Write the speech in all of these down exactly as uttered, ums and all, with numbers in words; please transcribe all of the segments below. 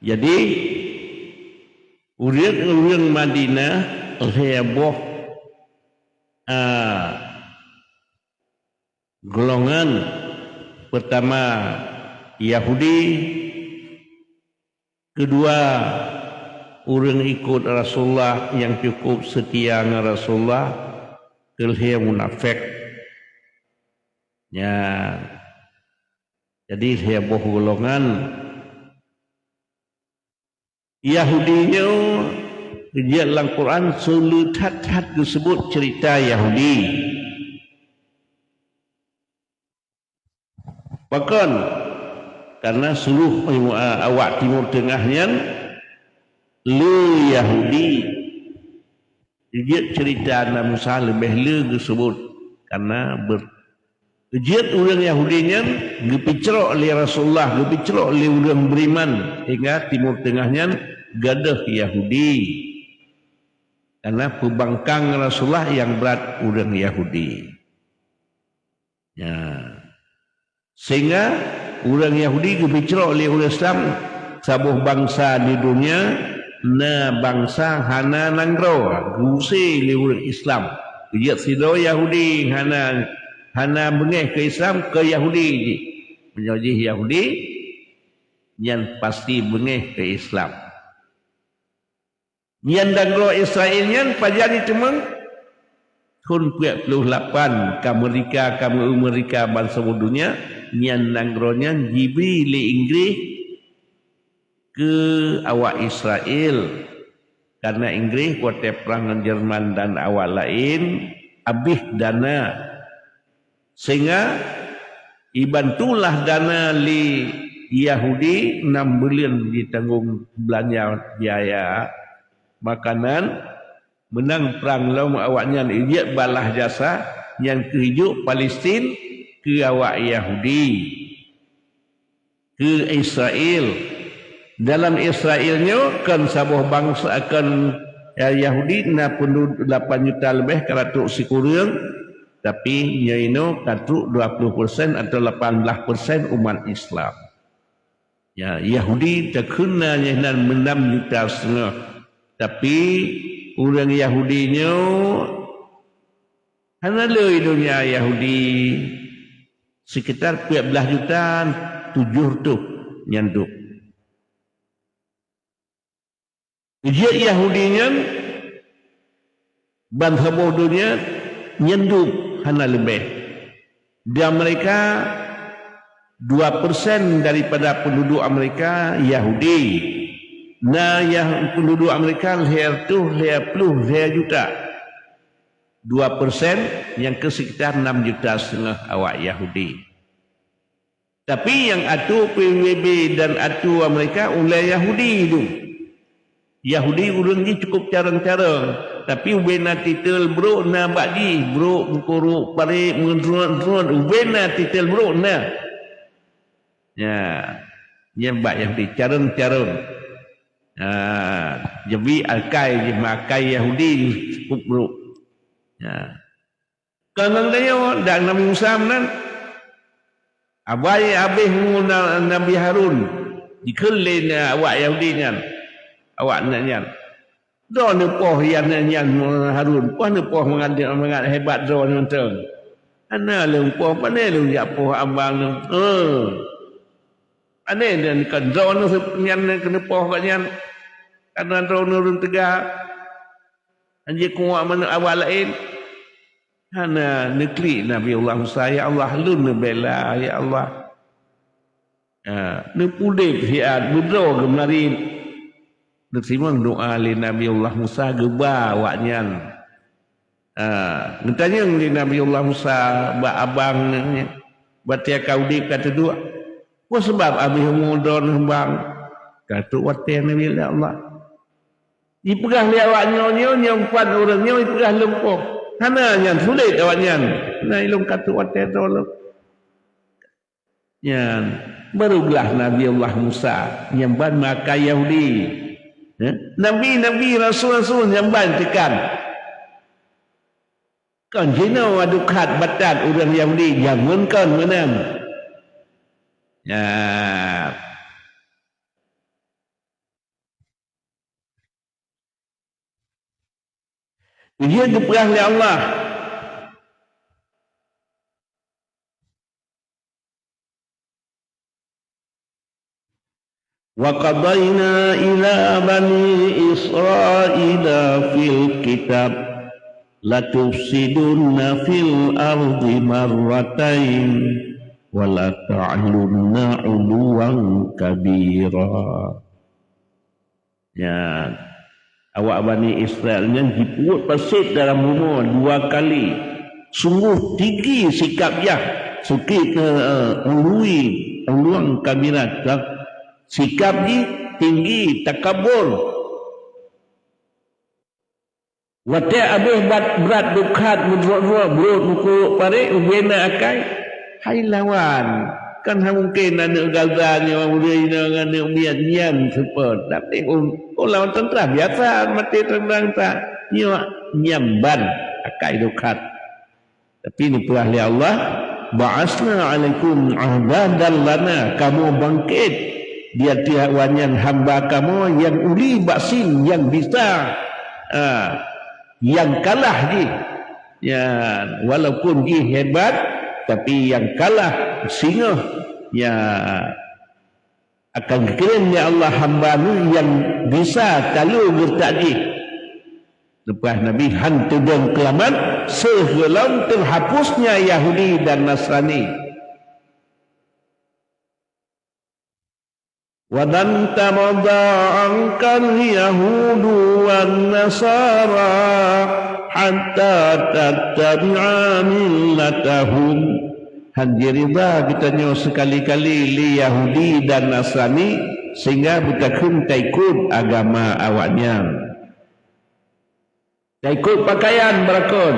Jadi, ureuëng-ureuëng Madinah lhée boh, a, golongan. Pertama, Yahudi. Keudua, ureuëng ikot Rasulullah nyang cukup seutia ngon Rasulullah. Keulhée munafék. Nyan. Jadi, lhée boh golongan. Yahudi nyoe jeuet lam Quran sulet that-that geuseubut ceurita Yahudi. Pakon? Karena seluruh, eh, awak Timur Tengah nyan le Yahudi. Jeuet ceurita Nabi Musa leubeh le geuseubut, karena ber-, jeuet ureuëng Yahudi nyan geupicrok lé Rasulullah, geupicrok lé ureuëng beriman, sehingga Timur Tengah nyan gadôh Yahudi. Karena peubangkang Rasulullah nyang brat ureuëng Yahudi. Ya. Sehingga ureuëng Yahudi geupicrok lé ureuëng Islam, saboh bansa di dunia na bansa hana nanggroe, geusé lé ureuëng Islam. Jeuet sidroe Yahudi hana, hana beungéh keu Islam, keu Yahudi jih. Meunyoe jih Yahudi, nyan pasti beungéh keu Islam. Nyan nanggroe Israel nyan pajan jiteumeung? Thon peuet ploh lapan ka meurdeka, ka meu-, meurdeka bansaboh donya, nyan nanggroe nyan jibri lé Inggréh keu awak Israel. Karena Inggréh watée prang ngon Jerman dan awak laén, abéh dana. Sehingga jibantulah dana lé Yahudi, nam buleuen jitanggong beulanja biaya makanan, meunang prang lom awaknyan jeuet balaih jasa, nyan keuh jijok Palestin keu awak Yahudi. Keu Israel. Dalam Israel nyoe kon saboh bansa, kon, ya, Yahudi na peundu-, lapan juta leubeh ka trok sikureueng, tapi nyoe inoe ka trok dua ploh persen atau lapan belas persen umat Islam. Ya, Yahudi takheun na nyoe nan meunam juta seutengah. Tapi ureuëng Yahudi nyoe hana le donya Yahudi. Sekitar peuet belas juta tujoh reutôh nyan dub. Jeuet Yahudi nyan bansaboh donya nyan dub hana leubeh. Di Amerika, dua persen daripada penduduk Amerika Yahudi. Na Yah-, penduduk Amerika lhée reutôh, lhée ploh, lhée juta. Dua persen, nyang keu sekitar enam juta setengah awak Yahudi. Tapi nyang atoe P B B dan atoe Amerika ulée Yahudi tu. Yahudi ureuëng jih cukup carông-carông, tapi ubena titel brok na bak jih, brok, meukurok, parek, meudrot-drot, ubena titel brok na. Nya, nyan bak Yahudi carông-carông. Ha, jadi akai jih, akai Yahudi cukup brok. Ha. Kon ngon tanyoe, dan Nabi Musa meunan. Abai abéh ngon Na-, Nabi Harun, jikheun lé na-, awak Yahudi nyan, awak nyan. Droeneuh poh nyan, nyan Harun, poh neupoh mangat, mangat hebat droeneuh mantong. Hana lôn poh, pane lôn jak poh abang nyoe. Eh. Pane dan kon droeneuh nyan keuneuk poh gobnyan. Karena droeneuh ureuëng teuga. Hanjeuet kuwat manök awak laén. Hana neuklik Nabi Allah Musa, "Ya Allah, lôn neubela, ya Allah." Ha, neupudeb siat, beudroe geumarit. Neuteurimong doá lé Nabi Allah Musa geuba awaknyan. Ha, geutanyong lé Nabi Allah Musa bak abang nyan, batée ka udeb ka teuduek, "Peue sabab abéh umu droeneuh bang?" Ka trok watée Nabi Allah. Jipeugah lé awak nyoe, nyoe, nyoe pat ureuëng nyoe jipeugah lôn poh. Hana nyan sulet awaknyan. Na ilôn ka trok watée droe lôn. Nyan, baru glah Nabi Allah Musa, nyang ban meuakai Yahudi. Eh? Nabi-nabi, rasul-rasul nyang ban teukan. Kon jinoe adu khat batat ureuëng Yahudi, jameun kon meunan. Ya. Ujian geupeugah lé Allah. Wa qadaina ila bani Israila fil kitab, latufsidunna fil ardi marratain, wa lata'lunna 'uluwan kabira. Nyan, awak Bani Israel nyan jipeubuet paséh dalam bumoe dua kali. Sunggoh tinggi sikab jih, sukit, eh, ului, uluwan kabira, sikab jih tinggi, takabur. Watée abéh bat brat dukhat meudroe-droe brot meukurok parek ubena akai, hai lawan, kan hana mungken aneuëk Gaza nyoe ureuëng inong aneuëk miet nyan seupôt. Tapi u-, u lawan teuntara biasa maté teuntara, nyoe nyamban akai dukhat. Tapi neupeugah lé Allah, "Ba'asna 'alaikum 'ibadan lana," kamoe bangkét di ateueh awaknyan hamba kamoe nyang uli ba'sin, nyang bisa, ah, nyang kalah jih. Ya, walaupun jih hebat, tapi nyang kalah singoh, ya, akan geukirém lé Allah hamba neuh nyang bisa talo geureutak jih. Leupah Nabi han teudong keulamat, seuh gohlom teuhapusnya Yahudi dan Nasrani. "Wa lan tarda 'ankal yahudu wan nasara hatta tattabi'a millatahum." Han jiridha geutanyoe seukali-kali lé Yahudi dan Nasrani sehingga beutakheun taikot agama awaknyan. Taikot pakaian beurakon,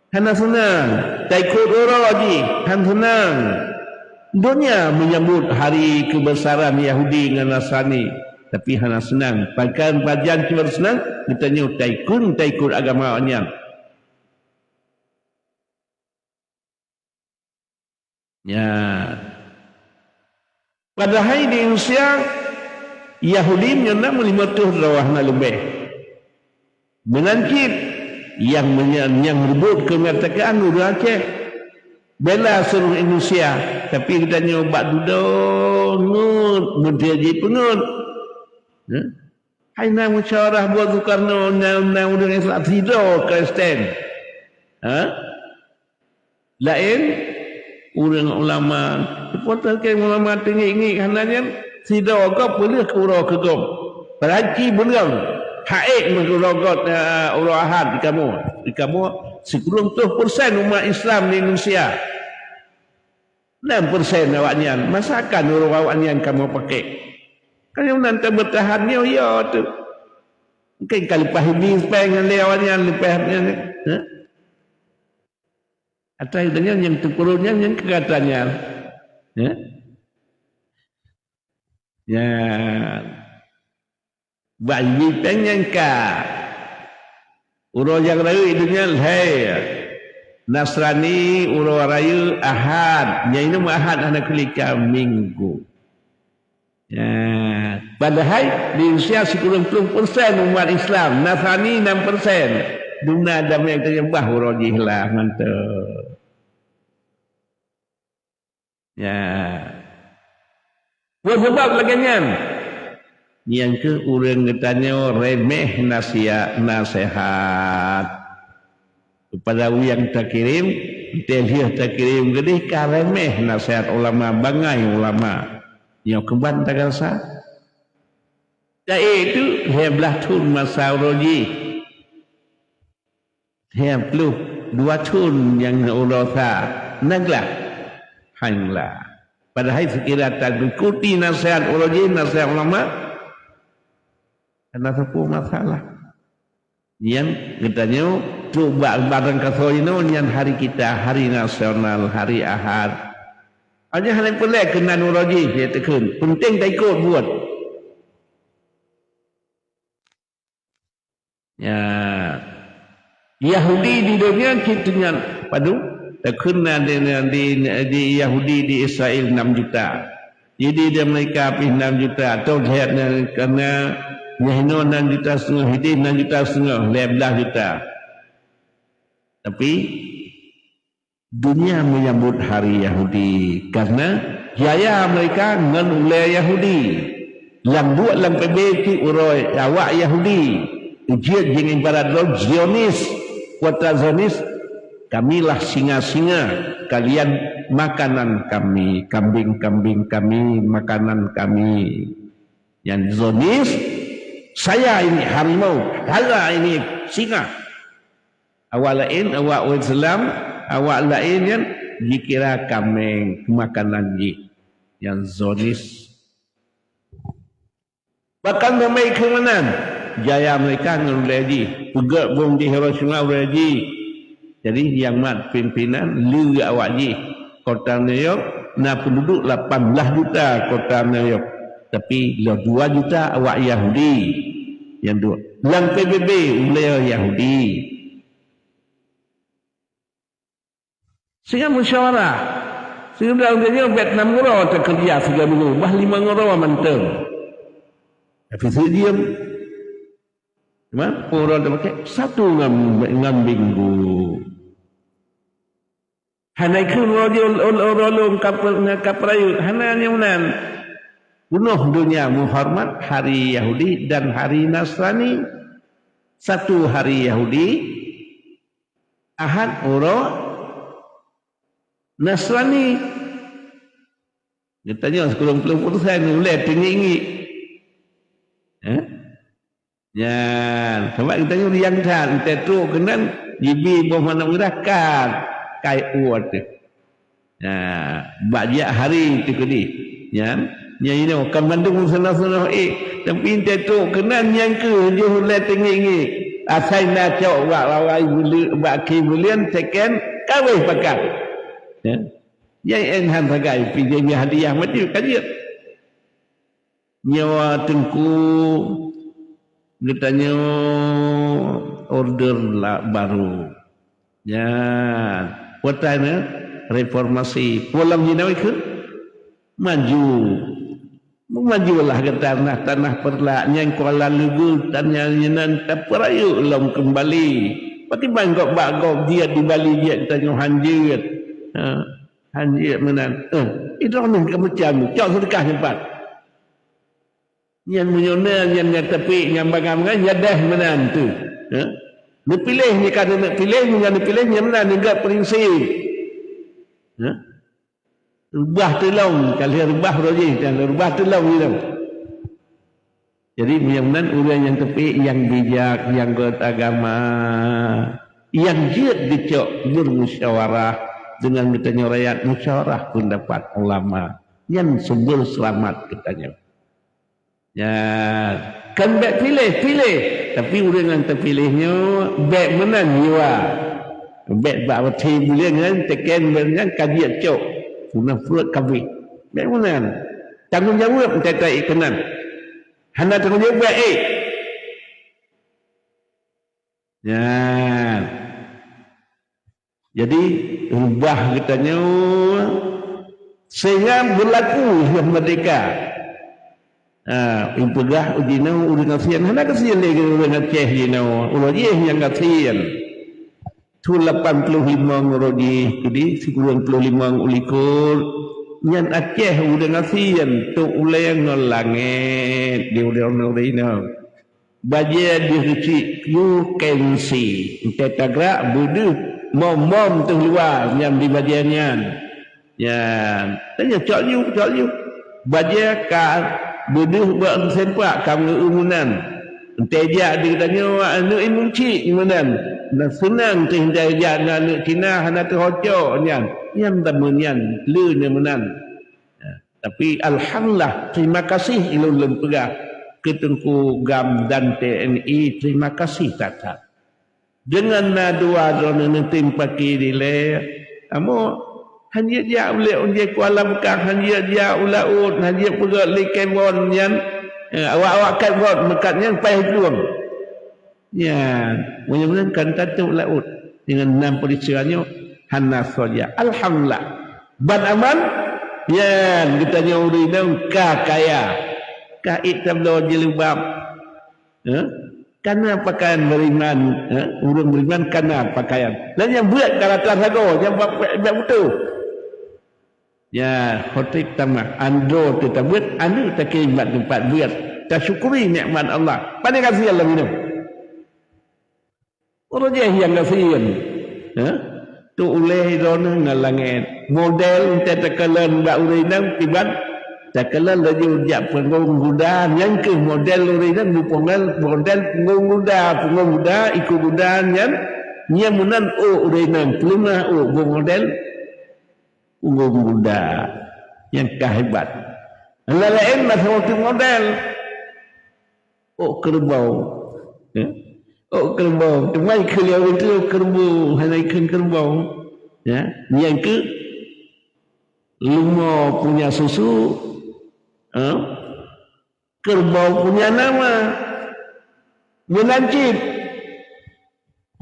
hana seunang. Taikot uroe jih, hana seunang. Donya menyambut hari keubeusaran Yahudi ngon Nasrani, tapi hana seunang. Pakon pajan cuma seunang, geutanyoe taikot, taikot agama awaknyan. Nyan. Padahai di Indonesia, Yahudi nyan na meulimong reutôh droe hana leubeh. Meunan cit nyang meunyan, nyang reubot keu meungasakan ureuëng Aceh. Bela seuluruh Indonesia, tapi geutanyoe bak dudoe ngon, meunteue jipeungon. Hah? Hai na musyawarah buet Soekarno, na, na ureuëng Islam sidroe Kristen. Ha? Laén ureuëng ulama, supporter keu ulama teungiek-ngiek hana nyan, sidroe gob peuleueh keu uroe keu gob. Padahai ci beuleueng, haék meuh uroe gob, eh, uroe Ahad di kamoe. Di kamoe sikureueng ploh persen umat Islam di Indonesia. Enam persen awaknyan, masakan uroe awaknyan kamoe pakék. Kan nyang nan tabeutahan nyoe yo tu. Mungken ka leupah ini peng lé awaknyan, leupah nyan, ha? Atai deungon nyang teupeurot nyan, nyang keu gata nyan. Ya? Ya. Bak jih peng nyang ka. Uroe nyang rayeuk deungon lhèe. Nasrani uroe rayeuk Ahad. Nyang inong Ahad hana kulika Minggu. Ya, padahai di Indonesia sikureueng ploh persen umat Islam, Nasrani enam persen. Duna damai teunyeumbah uroe jih lah mantong. Ya. Peue sabab lagèe nyan? Nyang keuh ureueng geutanyoe remeh nasihat, nasehat. Keupada ureueng takirém, teuh lheueh takirém keudeh ka remeh nasehat ulama, bangai ulama. Nyoe keuban tagalsa. Taék teuk lhèe blaih thon masa uroe jih. Lhèe ploh dua thon nyang uroe sa, na glah. Hana glah. Padahai seukira taikuti nasehat uroe jih, nasehat ulama, hana sapeue masalah. Nyan geutanyoe trok bak barang kasoe inoe nyan hari kita, hari nasional, hari Ahad. Hanya hana peureulèe keunan uroe jih, ya, teukheun. Penting taikot buet. Ya. Yahudi di donya cit nyan padub, teukheun na di, di, di Yahudi di Israel enam juta. Jadi di Amerika pih enam juta. Atau lihat na, karena Nyang hinoe enam juta setengah, hideh enam juta setengah, lhèe blah juta. Tapi, dunia menyambut hari Yahudi karena jaya mereka ngon ulèe Yahudi. Lam buet lam P B B cit uroe awak Yahudi. Jeuet jih ibarat droe Zionis. Kota Zionis, "Kamilah singa-singa, kalian makanan kami, kambing-kambing kami, makanan kami." Nyan Zionis, "Saya ini harimau, saya ini singa." Awak laén, awak ureueng Islam, awak laén nyan jikira kaméng makanan jih. Nyan Zionis. Bahkan sampai keu meunan, jaya mereka ngon ulèe jih. Peugöt bom di Hiroshima ulèe jih. Jadi, nyang mat pimpinan lé awak jih. Kota New York na penduduk lapan belas juta kota New York. Tapi, lhèe dua juta awak Yahudi. Nyang dua. Lam P B B, ulèe Yahudi. Sehingga musyawarah. Sehingga ureueng nyoe bèk nam uroe teukeurija sigoe minggu, bah limong uroe mantong. Tapi seujeum. Cuma uroe teupaké satu ngon, ngon minggu. Hana kheun uroe jih ul-, ul-, uroe lôn ka pe-, ka peurayeuk. Hana nyang meunan. Bunoh donya meuhoreumat hari Yahudi dan hari Nasrani. Satu hari Yahudi, Ahad uroe Nasrani. Geutanyoe sikureueng ploh persen ulèe teungiek-ngiek. Eh? Nyan, sabab geutanyoe riang that, teutrok keunan jibi boh manok mirah kat, kai uot teuh. Nah, bak jak hari teuh keudeh. Nyan, nyan inoe kan mandum seunoh-seunoh ék, tapi teutrok keunan nyan keuh jih ulèe teungiek-ngiek. Asai na cok bak bawai buleuen, bak kée buleuen, second, kaweh pakat. Ya. Nyang ék han sagai, pih jeuet hadiah maju ka jeuet. Nyoe teungku geutanyoe order la-, barô. Nyan, watèe nyan reformasi. Pulang jinoe keu maju. Meumajulah gata tanah-tanah Peureulak, nyan Kuala Lugu, tanyoe nyan tapeurayeuk lom keumbali. Pakriban gob bak gob jeuet di Bali jeuet geutanyoe han jeuet. Ha. Han jeuet meunan. Eh, idroeneuh ka meucam, cok seudeukah nyan pat. Nyan meunyoe na, nyan, nyan tapi, nyan bangai-bangai, nyan deh meunan tu. Eh? Neupiléh, nyan ka neuneuk piléh, nyan neupiléh, nyan meunan, nyan gèt prinsip. Eh? Reubah tulông, ka lheueh reubah roh jih, nyan reubah tulông jih tu. Jadi, nyang nan ureuëng nyang teupék, nyang bijak, nyang gét agama, nyang jeuet geucok bermusyawarah deungon geutanyoe rakyat, musyawarah pendapat ulama. Nyan sumber seulamat geutanyoe. Ya, kan bèk piléh, piléh. Tapi ureuëng nyang teupiléh nyoe bèk meunan jiwa. Bèk bak watèe buleuen nyan, teuken buleuen nyan ka jeuet cok. Puna pruet kabeh. Bèk meunan. Tanggong jaweueb teutai keunan. Hana tanggong jaweueb bèk ék. Nyan. Jadi, reubah geutanyoe sehingga beulaku lheueh merdeka. Ha, ipeugah jinoe ureuëng gasien, hana gasien lé ureuëng Aceh jinoe, uroe jih nyang gasien. Thon lapan ploh limong uroe jih, jadi sikureueng ploh limong u likot, nyan Aceh ureuëng gasien, tok ulée ngon langét di uroe-uroe nyoe. Bajée deuh cit yue kengsi, entée tagak beudeuh mom-mom teuh luwa nyan di bajée nyan. Nyan, tanyoe cok yue, cok yue. Bajée ka beudeuh bak meusempak ka meu-eu meunan. Entée jak di tanyoe aneuëk imeum cit meunan. Na seunang teuh entée jak na aneuëk Cina hana teuhocok nyan. Nyan teuma nyan le nyan meunan. Tapi alhamdulillah, terima kasih ulôn lôn peugah keu Teungku GAM dan T N I, terima kasih that-that. Deungon na dua droeneuh neutem paki dilée, kamoe han jeuet jak ulée ujée Kuala Beukang, han jeuet jak u laôt, han jeuet peugét lé kebon nyan, eh, awak-awak kebon meukat nyan paih plueng. Nyan, meunyoe meunan kan tatok laôt deungon nam peuristiwa nyoe hana soe jak. Alhamdulillah. Ban aman, nyan geutanyoe ureuëng inong ka kaya. Ka ék tabloe jilbab. Ha? Kana pakaian beriman, ha? Ureuëng beriman kana pakaian. Dan nyang buet ka rata sagoe, nyang bak, bak beutôi. Ya, khotik tamah, andro teutabeuet, aneuk takhirim bak teumpat buet. Tasyukuri nikmat Allah. Pane gasien lom inong. Ureuëng jih nyang gasien. Ha? Tu ulée droeneuh ngon langét. Model teuh takalon bak ureuëng inong tiban takalon laju jak peungong guda, nyang keuh model ureuëng inong beupeungong model peungong guda, peungong guda, ikot guda nyan, nyan meunan ôk ureuëng inong, peuleumah ôk beu model peungong guda. Nyang ka hebat. Nyang laén masa waktu model. Ôk keureubeue. Ya. Ôk keureubeue. Teuma ikheun lé ureuëng tu ôk keureubeue, hana ikheun keureubeue. Ya. Nyang keu leumo punya susu, ha? Keureubeue punya nama. Meunan cit.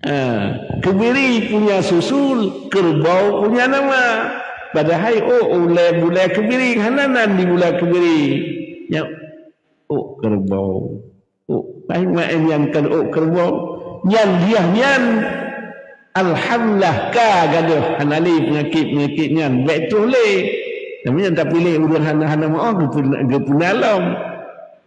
Ha, keubiri punya susu, keureubeue punya nama. Padahai ôk ulée bulée keubiri, hana nan di bulée keubiri. Ya. Ôk keureubeue. Ôk, ai maén nyang keu ôk keureubeue. Nyan diah nyan. Alhamdulillah ka gadôh hana lé peunyakét-peunyakét nyan. Bèk troh lé. Tapi nyang tapiléh ureuëng hana-hana meu'oh geupeu-, geupeuna lom.